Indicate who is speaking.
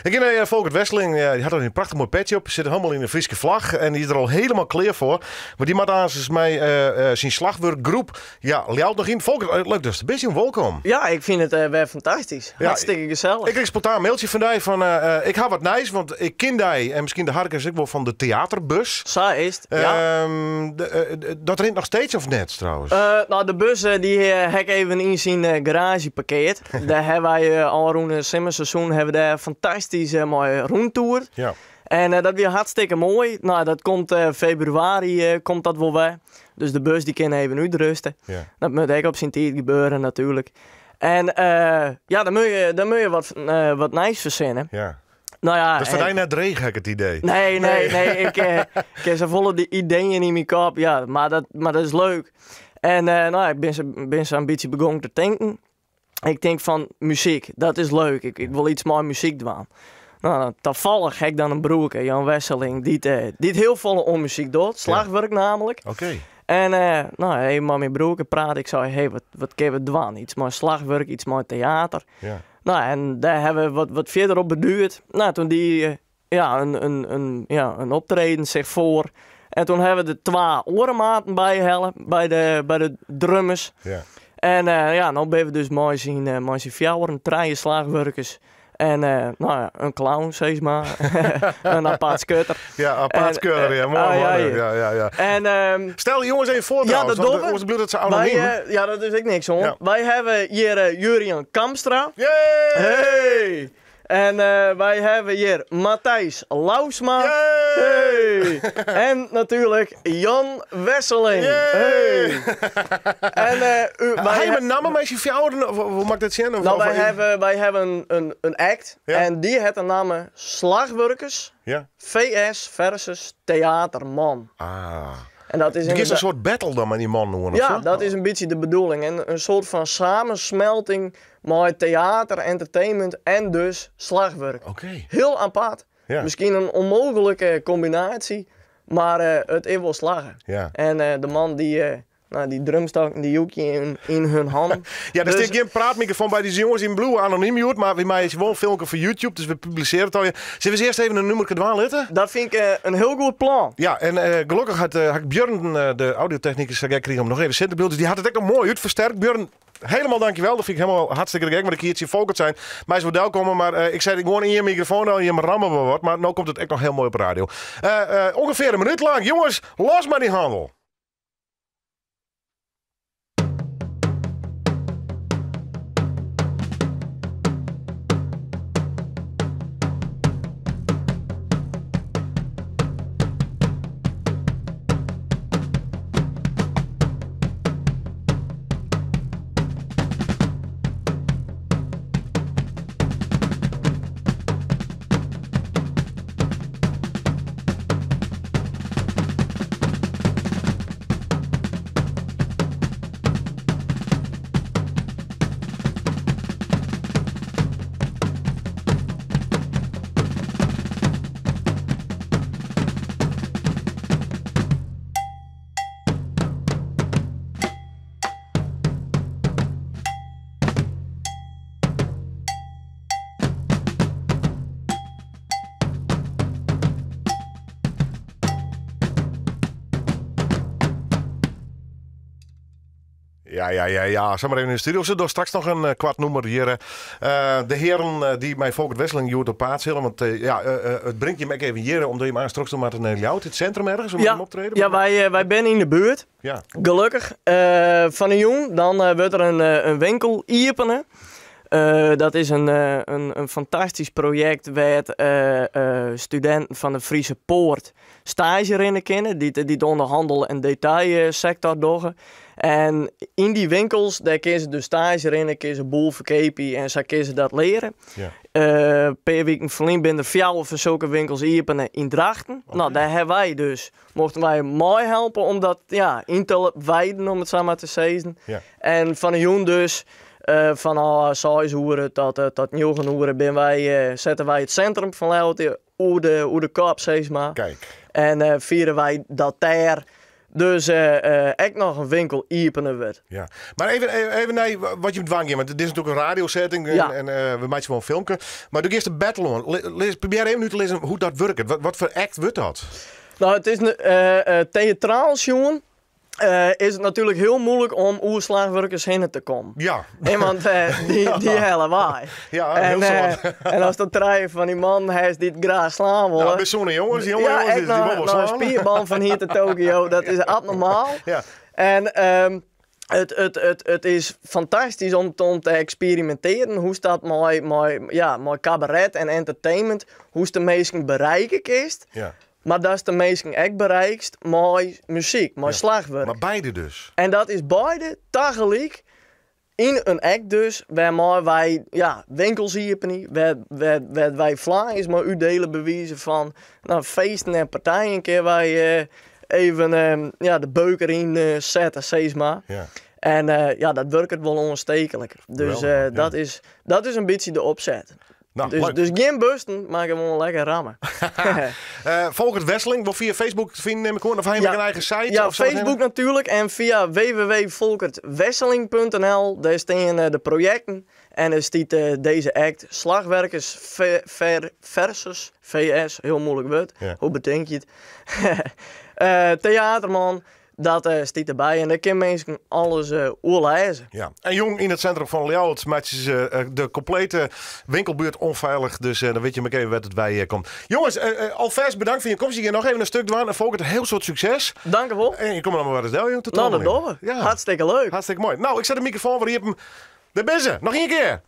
Speaker 1: Ik gean nei Folkert Wesseling. Dy hat al in prachtich moai petsje op. Sit hielendal yn de Fryske flach en dy is der al hielendal klear foar. Mar dy moat aansens mei syn slachwurkgroep, ja, Ljouwert noch yn. Folkert, leuk datst der bist, jong. Wolkom.
Speaker 2: Ja, ik fyn it wer fantastysk.
Speaker 1: Ja,
Speaker 2: Hartstikke gesellich.
Speaker 1: Ik krige spontaan in mailtsje fan dy fan ik ha wat nijs, want ik kin dy en miskien de harkers ek wol fan de teaterbus.
Speaker 2: Sa is it, ja.
Speaker 1: Dat rint noch steeds of net trouwens?
Speaker 2: No, de bus dy ha ik even yn syn garaazje parkeard. Dêr ha wy ôfrûne simmerseizoen ha we dêr fantastysk mei rûntoerd.
Speaker 1: Ja.
Speaker 2: En dat wie hartstikke moai. No, dat komt februari komt dat wol wer. Dus de bus dy kin even útruste.
Speaker 1: Ja.
Speaker 2: Dat moat ek op syn tiid gebeure natuerlik. En ja, dan moat je, dan moat je wat, wat nijs fersinne.
Speaker 1: Ja.
Speaker 2: Nou ja,
Speaker 1: Dat is foar dy net dreech, ha ik it idee.
Speaker 2: Nee, nee, nee. Ik, ik ha safolle dy ideeën yn myn kop. Ja, mar dat is leuk. En no, ik bin sa in bytsje begûn te tinken. Ik tink fan muzyk, dat is leuk. Ik wol iets mei muzyk dwaan. No, tafallich ha ik dan in broerke, Jan Wesseling, dy't hiel folle oan muzyk docht. Slachwurk namelijk.
Speaker 1: Oké.
Speaker 2: En no, even mei myn broerke praat. Ik sei, hey, wat kinne we dwaan? Iets mei slachwurk, iets mei teater.
Speaker 1: Ja.
Speaker 2: No, en dêr ha we wat fierder op borduerd. No, toen die ja, in, ja, in optreden sich foar. En toen ha we der twa oare maten by helle, by de drummers.
Speaker 1: Ja.
Speaker 2: En ja, no binne we dus mei syn fjouweren, trije slachwurkers en no ja, in clown, sis mar. In apart skutter.
Speaker 1: Ja, apart skutter, ja, moai,
Speaker 2: Ah, ja,
Speaker 1: moai.
Speaker 2: ja.
Speaker 1: Ja, ja, ja.
Speaker 2: En,
Speaker 1: Stel de jongens even foar
Speaker 2: Ja,
Speaker 1: trouwens,
Speaker 2: dat
Speaker 1: want
Speaker 2: dogge we.
Speaker 1: oars bliuwt it sa
Speaker 2: Wij,
Speaker 1: anoniem.
Speaker 2: ja, dat is ek niks oan.
Speaker 1: Ja.
Speaker 2: Wy hawwe hjir Jurian Kamstra.
Speaker 1: Yay!
Speaker 2: Hey! En wy hawwe hjir Matthijs Lousma.
Speaker 1: Yay!
Speaker 2: Hey! En natuerlik Jan Wesseling.
Speaker 1: Yay!
Speaker 2: Hey! En, u, wij
Speaker 1: Ha jim in namme mei syn fjouweren? Of hoe moat ik dat sjen? Of,
Speaker 2: Nou,
Speaker 1: of
Speaker 2: wij hawwe in act.
Speaker 1: Ja.
Speaker 2: En dy hat de namme Slachwurkers
Speaker 1: Ja.
Speaker 2: VS versus Theaterman.
Speaker 1: Ah.
Speaker 2: En dat is
Speaker 1: Het is een
Speaker 2: inderdaad
Speaker 1: soort battle dan met die man of
Speaker 2: Ja,
Speaker 1: zo?
Speaker 2: dat is in bytsje de bedoeling. En in soart fan samensmelting mei teater, entertainment en dus slachwurk.
Speaker 1: Oké.
Speaker 2: Hiel apart.
Speaker 1: Ja.
Speaker 2: Miskien in ûnmooglike kombinaasje, mar it is wol slagge.
Speaker 1: Ja.
Speaker 2: En de man dy, no, dy drumstokken dy joekje yn hun hannen.
Speaker 1: Ja, der
Speaker 2: Dus
Speaker 1: stiet gjin praatmikrofoan by dizze jonges yn bliuwe anonym hjoed, mar wy meitsje wol in filmke foar YouTube, dus we publisearje it allegear. Sille we se earst even in nûmerke dwaan litte?
Speaker 2: Dat fyn ik in hiel goed plan.
Speaker 1: Ja, en gelokkich hat ha ik Björn, de audiotechnikus, sa gek krigen om noch even sitten te bliuwen. Dus dy hat it ek noch moai útfersterkt. Björn, helemaal dankjewel. Dat fyn ik helemaal hartstikke gek, want ik hie it tsjin Folkert sein. Mei se wol delkomme, mar ik sei gewoan yn jim mikrofoon al, jim ramme wol wat, mar no komt it ek noch hiel moai op de radio. Ungefear in minút lang. Jonges, los mei dy hannel! Ja, ja, ja, ja. Sa mar even yn de studio. Se dogge straks noch in eh, koart nûmer hjir. Eh, de hearen eh, dy't mei Folkert Wesseling hjoed op paad sille. Want ja, it bringt jim ek even hjir, omdat jim aanst troch moatte nei Ljouwert, it sintrum ergens, om
Speaker 2: Ja.
Speaker 1: jim optreden.
Speaker 2: Ja, wy binne yn de buert.
Speaker 1: Ja.
Speaker 2: Gelokkich. Fan 'e jûn dan wurdt der in winkel iepene. Dat is in fantastysk projekt wêr't studinten fan de Friese Poort staazje rinne kinne, dy't oan de hannel- en detailsektor dogge. En yn dy winkels, dêr kinne se dus staazje rinne, kinne se boel ferkeapje en sa kinne se dat leare.
Speaker 1: Ja.
Speaker 2: In pear wiken ferlyn binne der fjouwer fan sokke winkels iepene yn Drachten.
Speaker 1: Oké.
Speaker 2: No, dêr hawwe wy dus, mochten wy meihelpe om dat, ja, yn te wijden, om it sa mar te sizzen.
Speaker 1: Ja.
Speaker 2: En fan 'e jûn dus, fanôf seis oere tot njoggen oere binne wy, sette wy it sintrum fan Ljouwert oer de kop, sis mar.
Speaker 1: Kijk.
Speaker 2: En fiere wy dat dêr. Dus ek noch in winkel iepene wurdt.
Speaker 1: Ja. Mar even, even nei wat jim dwaan gean, want dit is natuerlik in radiosetting en,
Speaker 2: Ja.
Speaker 1: en we meitsje wol in filmke. Mar do giest de battle oan. Lis, probearje even út te lizzen hoe't dat wurket. Wat, wat foar act wurdt dat?
Speaker 2: No, it is teatraal sjoen is it natuerlik hiel muoilik om oer slachwurkers hinne te kommen. En want dy helle wei.
Speaker 1: Ja, heel soad.
Speaker 2: En as der trije fan dy mannen hast dy't graach slaan wolle.
Speaker 1: Nou, bysûne jonges, jonge
Speaker 2: Ja,
Speaker 1: jonges,
Speaker 2: ek
Speaker 1: dus dy wolle wol
Speaker 2: noch in
Speaker 1: slaan.
Speaker 2: spierban fan hier te Tokio, dat is abnormaal. En it is fantastysk om te eksperimintearjen hoe'tst dat mei, ja, mei kabaret en entertainment, hoe'tst de minsken bereiken kinst. Mar datst de minsken ek bereikst mei muzyk, mei slachwurk.
Speaker 1: Mar beide dus.
Speaker 2: En dat is beide tagelyk yn in act dus, wêrmei wy, ja, winkels iepenje, wêr't wy flyers mei útdele by wize fan, no, feesten en partijen kinne wy even, ja, de beuker yn sette, sis mar. En ja, dat wurket wol oansteklik. Dus
Speaker 1: Geweldig, ja.
Speaker 2: dat is in bytsje de opset.
Speaker 1: Nou, leuk.
Speaker 2: Dus gjin busten, mar gewoan lekker ramme.
Speaker 1: Folkert Wesseling, wol fia Facebook te finen, nim ik oan, of ha je
Speaker 2: Ja.
Speaker 1: in eigen site?
Speaker 2: Ja,
Speaker 1: of zo wat
Speaker 2: Facebook
Speaker 1: hawwe?
Speaker 2: natuerlik en fia www.folkertwesseling.nl, dêr stean de projekten en der stiet dizze act Slachwerkers versus VS, hiel muoilik wurd, hoe betink je it? Theaterman, dat stiet derby en dêr kinne minsken alles oer lêze.
Speaker 1: Ja, en jûn yn it sintrum fan Ljouwert meitsje se de komplete winkelbuert ûnfeilich. Dus dan wit je mar even wêr't it wei komt. Jonges, alfêst bedankt foar je komst. Je gean noch even in stik dwaan en Folkert in hiel soad sukses.
Speaker 2: Dank wol.
Speaker 1: En je komme noch mar wer ris del, jong, te
Speaker 2: No, dat
Speaker 1: trommeljen.
Speaker 2: dogge we.
Speaker 1: Ja.
Speaker 2: Hartstikke leuk.
Speaker 1: Hartstikke moai. No, ik set de mikrofoan wer iepen. Dêr binne se. Noch ien kear.